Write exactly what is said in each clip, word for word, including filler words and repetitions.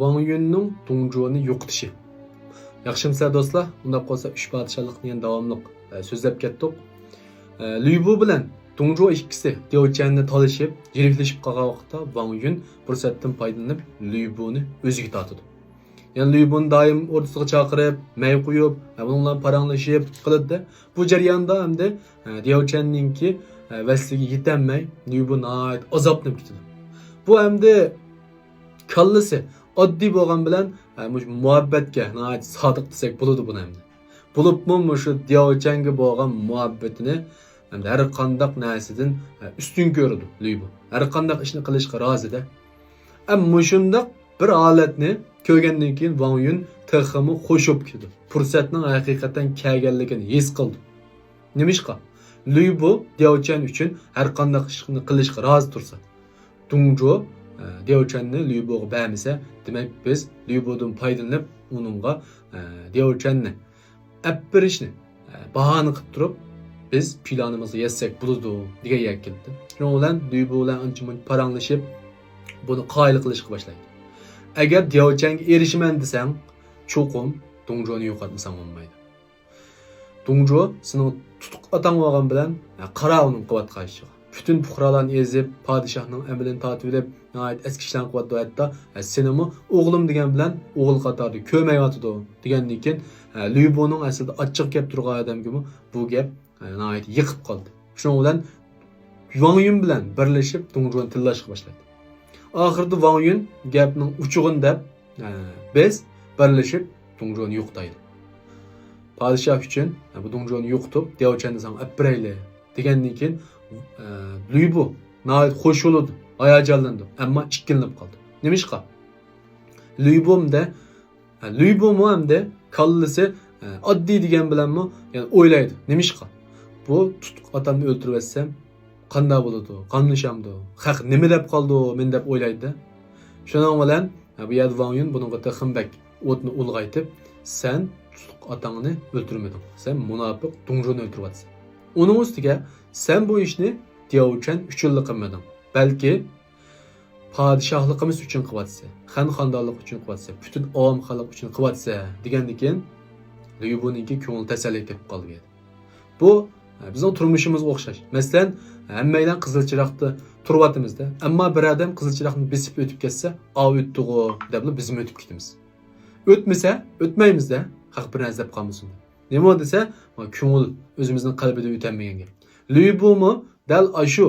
ۋاڭ يۈننىڭ دۇڭجۇنى يوقىتىشى. ياخشىمۇسىلەر دوستلار؟ ئۇنداق بولسا ئۈچ پادىشاھلىقنى يەنە داۋاملىق، ئە، سۆزلەپ كەتتۇق. ئە، لۈي بۇ بىلەن دۇڭجۇ ئىككىسى دياۋچەننى تالىشىپ، يىرىكلىشىپ قالغان ۋاقىتتا ۋاڭ يۈن پۇرسەتتىن پايدىلىنىپ لۈي بۇنى ئۆزىگە تارتىدۇ. يەنى لۈي بۇنى دائىم ئوردىسىغا چاقىرىپ، مەي قۇيۇپ، ۋە ئۇنىڭ بىلەن پاراڭلىشىپ قىلىدۇ. بۇ جەرياندا ئەمدى، ئە، دياۋچەننىڭكى، ئە، ۋەسلىگە يېتەلمەي، لۈي بۇ ناھايىتى ئازابلىنىپ كېتىدۇ. بۇ ئەمدى كاللىسى ئاددىي بولغان بىلەن، ئە، مۇشۇ مۇھەببەتكە ناھايىتى سادىق دېسەك بولىدۇ بۇنى ئەمدى. بولۇپمۇ مۇشۇ دياۋچەنگە بولغان مۇھەببىتىنى ئەمدى ھەر قانداق نەرسىدىن، ئە، ئۈستۈن كۆرىدۇ لۈي بۇ. ھەر قانداق ئىشنى قىلىشقا رازىدە. ئە، مۇشۇنداق بىر ھالەتنى كۆرگەندىن كېيىن ۋاڭ يۈن تېخىمۇ خۇش بولۇپ كېتىدۇ. پۇرسەتنىڭ ھەقىقەتەن كەلگەنلىكىنى ھېس قىلىدۇ. نېمىشقا؟ لۈي بۇ دياۋچەن ئۈچۈن ھەر قانداق ئىشنى قىلىشقا رازى تۇرسا، دۇڭجۇ، ئە، دياۋچەننى لۈي بۇغا بەرمىسە، دېمەك، بىز لۈي بۇدىن پايدىلىنىپ، ئۇنىڭغا، ئە، دياۋچەننى ئەپ بېرىشنى، ئە، باھانە قىلىپ تۇرۇپ، بىز پىلانىمىزغا يەتسەك بولىدۇ، دېگەن يەرگە كېلىپتۇ. شۇنىڭ بىلەن لۈي بۇ بىلەن ئانچە-مۇنچە پاراڭلىشىپ، بۇنى قايىل قىلىشقا باشلايدۇ. ئەگەر دياۋچەنگە ئېرىشىمەن دېسەڭ، چوقۇم دۇڭجۇنى يوقاتمىساڭ بولمايدۇ. دۇڭجۇ سېنىڭ تۇتۇق ئاتاڭ بولغان بىلەن، ھە، قارا ئۇنىڭ قىلىۋاتقان ئىشىغا. پۈتۈن پۇقرالارنى ئېزىپ، پادىشاھنىڭ ئەمىلىنى تارتىۋېلىپ، ناھايىتى ئەسكى ئىشلارنى قىلىۋاتىدۇ. ھەتتا، ھە، سېنىمۇ ئوغلۇم دېگەن بىلەن ئوغۇل قاتارىدا كۆرمەيۋاتىدۇ، دېگەندىن كېيىن، ھە، لۈي بۇنىڭ ئەسلىدە ئاچچىقى كەپ تۇرغان ئادەمگىمۇ بۇ گەپ، ھە، ناھايىتى يېقىپ قالدى. شۇنىڭ بىلەن ۋاڭ يۈن بىلەن بىرلىشىپ دۇڭجۇنى تىللاشقا باشلايدۇ. ئاخىرىدا ۋاڭ يۈن گەپنىڭ ئۇچىغىنى دەپ، ئە، بىز بىرلىشىپ دۇڭجۇنى يوقىتايلى. پادىشاھ ئۈچۈن، ئە، بۇ دۇڭجۇنى يوقىتىپ، دياۋچەننى ساڭا ئەپ بېرەيلى، دېگەندىن كېيىن، ئە، لۈي بۇ ناھايىتى خۇش بولىدۇ، ھاياجانلىنىدۇ، ئەمما ئىككىلىنىپ قالىدۇ. نېمىشقا؟ لۈي بۇ ئەمدى، ھە، لۈي بۇمۇ ئەمدى كاللىسى، ئە، ئاددىي دېگەن بىلەنمۇ، يەنى ئويلايدۇ. نېمىشقا؟ بۇ تۇتۇق ئاتامنى ئۆلتۈرۈۋەتسەم، قانداق بولىدۇ؟ قاملىشامدۇ؟ خەق نېمە دەپ قالىدۇ مېنى دەپ ئويلايدۇ. شۇنىڭ بىلەن، ھە، بۇ يەردە ۋاڭ يۈن بۇنىڭغا تېخىمۇ بەك ئوتنى ئۇلغايتىپ، سەن تۇتۇق ئاتاڭنى ئۆلتۈرمىدىڭ. سەن مۇناپىق دۇڭجۇنى ئۆلتۈرۈۋاتىسەن. ئۇنىڭ ئۈستىگە سەن بۇ ئىشنى دياۋچەن ئۈچۈنلا قىلمىدىڭ. بەلكى پادىشاھلىقىمىز ئۈچۈن قىلىۋاتىسەن، خەن خاندانلىق ئۈچۈن قىلىۋاتىسەن، پۈتۈن ئاۋام خەلق ئۈچۈن قىلىۋاتىسەن، دېگەندىكىن، لۈي بۇنىڭكى كۆڭلى تەسەللى تېپىپ قالدى. بۇ، ئە، بىزنىڭ تۇرمۇشىمىزغا ئوخشاش. مەسىلەن، ھەممەيلەن قىزىل چىراغدا تۇرۇۋاتىمىز-دە، ئەمما بىر ئادەم قىزىل چىراغنى بېسىپ ئۆتۈپ كەتسە، ئاۋۇ ئۆتتىغۇ دەپلا بىزمۇ ئۆتۈپ كېتىمىز. ئۆتمىسە، ئۆتمەيمىز-دە، خەق بىر نەرسە دەپ قالمىسۇن دەپ. نېمە دېسە، ما كۆڭۈل ئۆزىمىزنىڭ قەلبىدىن ئۆتەلمىگەن گەپ. لۈي بۇمۇ دەل ئاشۇ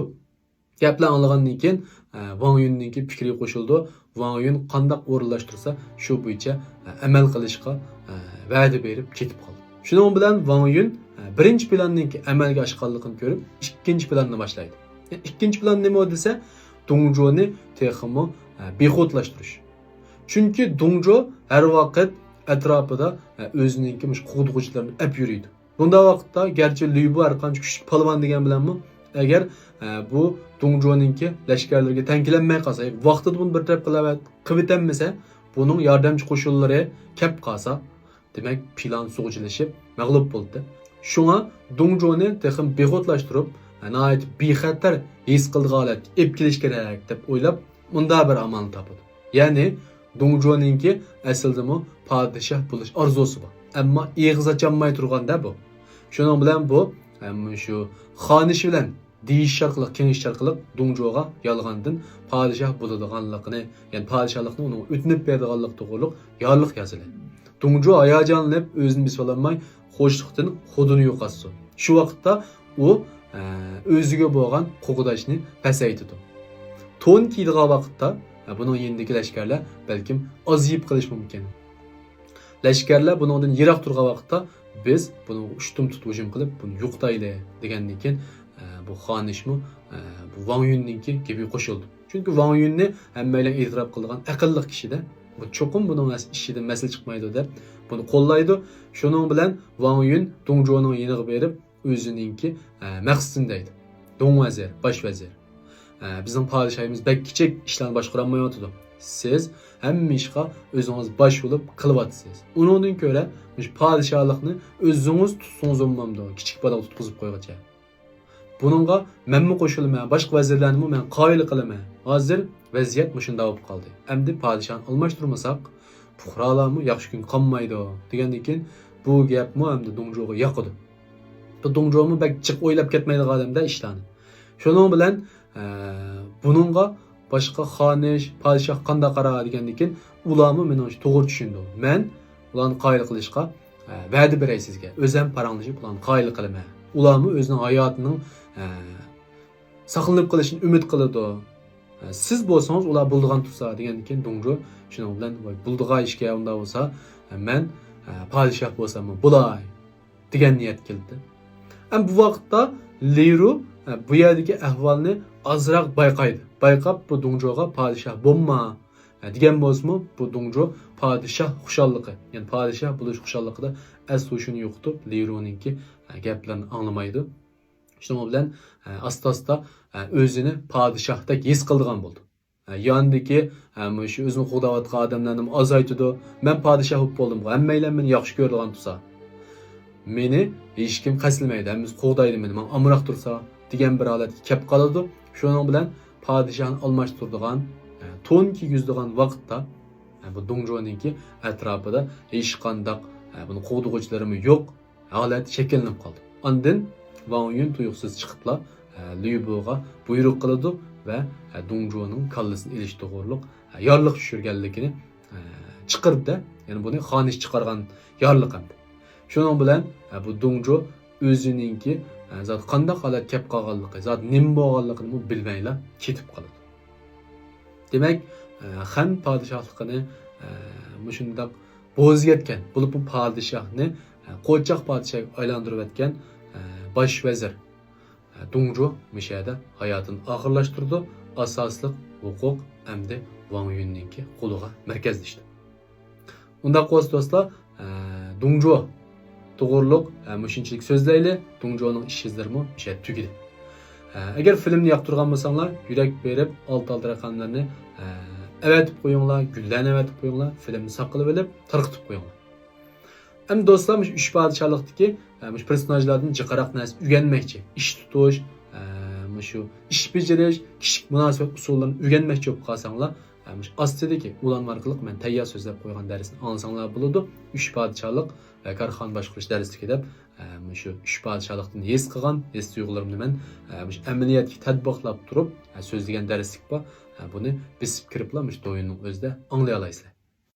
گەپلەرنى ئاڭلىغاندىن كېيىن، ئە، ۋاڭ يۈننىڭكى پىكرى قوشۇلىدۇ. ۋاڭ يۈن قانداق ئورۇنلاشتۇرسا، شۇ بويىچە، ئە، ئەمەل قىلىشقا، ئە، ۋەدە بېرىپ كېتىپ قالدى. شۇنىڭ بىلەن ۋاڭ يۈن، ئە، بىرىنچى پىلاننىڭكى ئەمەلگە ئاشقانلىقىنى كۆرۈپ، ئىككىنچى پىلاننى باشلايدۇ. ئىككىنچى پىلان نېمە دېسە، دۇڭجۇنى تېخىمۇ، ئە، بىخۇدلاشتۇرۇش. چۈنكى دۇڭجۇ ھەر ۋاقىت ئەتراپىدا، ئە، ئۆزىنىڭكى مۇشۇ قوغدىغۇچىلىرىنى ئەپ يۈرىدۇ. بۇنداق ۋاقىتتا گەرچە لۈي بۇ ھەر قانچە كۈچلۈك پالۋان دېگەن بىلەنمۇ، ئەگەر، ئە، بۇ دۇڭجۇنىڭكى لەشكەرلىرىگە تەڭ كېلەلمەي قالسا، ۋاقتىدا بۇنى بىر تەرەپ قىلىۋەت-، قىلىۋېتەلمىسە، بۇنىڭ ياردەمچى قوشۇنلىرى كەپ قالسا، دېمەك، پىلان سۇغا چىلىشىپ، مەغلۇپ بولدى. شۇڭا دۇڭجۇنى تېخىمۇ بىخۇدلاشتۇرۇپ، ناھايىتى بىخەتەر ھېس قىلىدىغان ھالەتكە ئېلىپ كېلىش كېرەك، دەپ ئويلاپ، مۇنداق بىر ئامالنى تاپىدۇ. يەنى، دۇڭجۇنىڭكى ئەسلىدىمۇ پادىشاھ بولۇش ئارزۇسى بار. ئەمما ئېغىز ئاچالماي تۇرغان-دە بۇ. شۇنىڭ بىلەن بۇ، ھەم شۇ خانىش بىلەن دېيىشىش ئارقىلىق، كېڭىشىش ئارقىلىق دۇڭجۇغا يالغاندىن پادىشاھ بولىدىغانلىقىنى، يەنى پادىشاھلىقنى ئۇنىڭغا ئۆتۈنۈپ بېرىدىغانلىقى توغرۇلۇق يارلىق يازىدۇ. دۇڭجۇ ھاياجانلىنىپ، ئۆزىنى بېسىۋالالماي، خۇشلۇقتىن خۇدىنى يوقاتسۇن. شۇ ۋاقىتتا ئۇ، ئە، ئۆزىگە بولغان قوغداشنى پەسەيتىدۇ. تون كىيىدىغان ۋاقىتتا، ئە، بۇنىڭ يېنىدىكى لەشكەرلەر بەلكىم ئازىيىپ قېلىشى مۇمكىن. لەشكەرلەر بۇنىڭدىن يىراق تۇرغان ۋاقىتتا، بىز بۇنىڭغا ئۇشتۇمتۇت ھۇجۇم قىلىپ، بۇنى يوقىتايلى، دېگەندىن كېيىن، ئە، بۇ خانىشمۇ، ئە، بۇ ۋاڭ يۈننىڭكى گېپىگە قوشۇلدى. چۈنكى ۋاڭ يۈننى ھەممەيلەن ئېتىراپ قىلىدىغان ئەقىللىق كىشى-دە. بۇ چوقۇم بۇنىڭ ئىشىدىن مەسىلە چىقمايدۇ دەپ بۇنى قوللايدۇ. شۇنىڭ بىلەن ۋاڭ يۈن دۇڭجۇنىڭ يېنىغا بېرىپ، ئۆزىنىڭكى، ئە، مەقسىتىنى دەيدۇ. دۇڭ ۋەزىر، باش ۋەزىر. ئە، بىزنىڭ پادىشاھىمىز بەك كىچىك، ئىشلارنى باشقۇرالمايۋاتىدۇ. سىز ھەممە ئىشقا ئۆزىڭىز باش بولۇپ قىلىۋاتىسىز. ئۇنىڭدىن كۆرە مۇشۇ پادىشاھلىقنى ئۆزىڭىز تۇتسىڭىز بولمامدۇ، كىچىك بالىغا تۇتقۇزۇپ قويغۇچە؟ بۇنىڭغا مەنمۇ قوشۇلىمەن، باشقا ۋەزىرلەرنىمۇ مەن قايىل قىلىمەن. ھازىر ۋەزىيەت مۇشۇنداق بولۇپ قالدى. ئەمدى پادىشاھنى ئالماشتۇرمىساق، پۇقرالارمۇ ياخشى كۈن قاممايدۇ، دېگەندىن كېيىن بۇ گەپمۇ ئەمدى دۇڭجۇغا ياقىدۇ. بۇ دۇڭجۇمۇ بەك جىق ئويلاپ كەتمەيدىغان ئادەمدە ئىشلارنى. شۇنىڭ بىلەن، ئە، بۇنىڭغا باشقا خانىش، پادىشاھ قانداق قارار دېگەندىن كېيىن، ئۇلارمۇ مېنىڭچە توغرا چۈشىنىدۇ. مەن ئۇلارنى قايىل قىلىشقا، ئە، ۋەدە بېرەي سىزگە. ئۆزۈم پاراڭلىشىپ ئۇلارنى قايىل قىلىمەن. ئۇلارمۇ ئۆزىنىڭ ھاياتىنىڭ، ئە، ساقلىنىپ قېلىشىنى ئۈمىد قىلىدۇ. ئە، سىز بولسىڭىز ئۇلار بولىدىغان تۇرسا دېگەندىن كېيىن دۇڭجۇ شۇنىڭ بىلەن، ۋاي، بولىدىغان ئىشكەن ئۇنداق بولسا، ئە، مەن، ئە، پادىشاھ بولساممۇ بولاي. دېگەن نىيەت كېلىدۇ. ئەمما بۇ ۋاقىتتا لىرۇ، ئە، بۇ يەردىكى ئەھۋالنى ئازراق بايقايدۇ. بايقاپ، بۇ دۇڭجۇغا پادىشاھ بولما، ئە، دېگەن بولسىمۇ، بۇ دۇڭجۇ پادىشاھ خۇشاللىقى، يەنى پادىشاھ بولۇش خۇشاللىقىدا ئەس ھوشىنى يوقىتىپ، لىرۇنىڭكى، ئە، گەپلىرىنى ئاڭلىمايدۇ. شۇنىڭ بىلەن، ئە، ئاستا-ئاستا، ئە، ئۆزىنى پادىشاھتەك ھېس قىلىدىغان بولىدۇ. ئە، ياندىكى، ئە، مۇشۇ ئۆزىنى قوغداۋاتقان ئادەملەرنىمۇ ئازايتىدۇ. مەن پادىشاھ بولۇپ بولدۇمغۇ، ھەممەيلەن مېنى ياخشى كۆرىدىغان تۇرسا، مېنى ھېچكىم قەستلىمەيدۇ، ھەممىسى قوغدايدۇ مېنى، ماڭا ئامراق تۇرسا، دېگەن بىر ھالەتكە كەپ قالىدۇ. شۇنىڭ بىلەن پادىشاھنى ئالماشتۇرىدىغان، ئە، تون كىيگۈزىدىغان ۋاقىتتا، ئە، بۇ دۇڭجۇنىڭكى ئەتراپىدا ھېچقانداق، ئە، بۇنى قوغدىغۇچىلىرىمۇ يوق. ھالەت شەكىللىنىپ قالدى. ئاندىن ۋاڭ يۈن تۇيۇقسىز چىقىپلا، ئە، لۈيبۇغا بۇيرۇق قىلىدۇ ۋە، ئە، دۇڭجۇنىڭ كاللىسىنى ئېلىش توغرۇلۇق، ئە، يارلىق چۈشۈرگەنلىكىنى، ئە، چىقىرىدۇ. يەنى بۇنى خانىش چىقارغان يارلىق ئەمدى. شۇنىڭ بىلەن، ئە، بۇ دۇڭجۇ ئۆزىنىڭكى، ئە، زادى قانداق ھالەت كەپ قالغانلىقى، زادى نېمە بولغانلىقىنىمۇ بىلمەيلا كېتىپ قالىدۇ. دېمەك، ئە، خەن پادىشاھلىقىنى، ئە، مۇشۇنداق بوزۇپ يەتكەن، بولۇپمۇ پادىشاھنى، ئە، قوچاق پادىشاھقا ئايلاندۇرۇۋەتكەن، ئە، باش ۋەزىر، ئە، دۇڭجۇ مۇشۇ يەردە ھاياتىنى ئاخىرلاشتۇرىدۇ. ئاساسلىق ھوقۇق ئەمدى ۋاڭ يۈننىڭكى قولىغا مەركەزلىشتى. ئۇنداق بولسا دوستلار، ئە، دۇڭجۇ توغرۇلۇق، ئە، مۇشۇنچىلىك سۆزلەيلى. دۇڭجۇنىڭ ئىش ئىزلىرىمۇ مۇشۇ يەردە تۈگىدى. ئە، ئەگەر فىلىمنى ياقتۇرغان بولساڭلار، يۈرەك بېرىپ ئالتە ئالتە رەقەملەرنى، ئە، ئەۋەتىپ قويۇڭلار، گۈللەرنى ئەۋەتىپ قويۇڭلار، فىلىمنى ساقلىۋېلىپ تارقىتىپ قويۇڭلار. ئەمدى دوستلار، مۇشۇ ئۈچ پادىشاھلىقتىكى، ئە، مۇشۇ پېرسوناژلاردىن جىقراق نەرسە ئۆگەنمەكچى. ئىش تۇتۇش، ئە، مۇشۇ ئىش بېجىرىش، كىشىلىك مۇناسىۋەت ئۇسۇللىرىنى ئۆگەنمەكچى بولۇپ قالساڭلار، ئە، مۇشۇ ئاستىدىكى ئۇلانما ئارقىلىق مەن تەييار سۆزلەپ قويغان دەرسنى ئاڭلىساڭلار بولىدۇ. ئۈچ پادىشاھلىق ۋە كارخانا باشقۇرۇش دەرسلىكى دەپ، ئە، مۇشۇ ئۈچ پادىشاھلىقتىن ھېس قىلغان ھېس تۇيغۇلىرىمنى مەن، ئە، مۇشۇ ئەمەلىيەتكە تەتبىقلاپ تۇرۇپ، ئە، سۆزلىگەن دەرسلىك بار. ئە، بۇنى بېسىپ كىرىپلا مۇشۇ دويننىڭ ئۆزىدە ئاڭلىيالايسىلەر.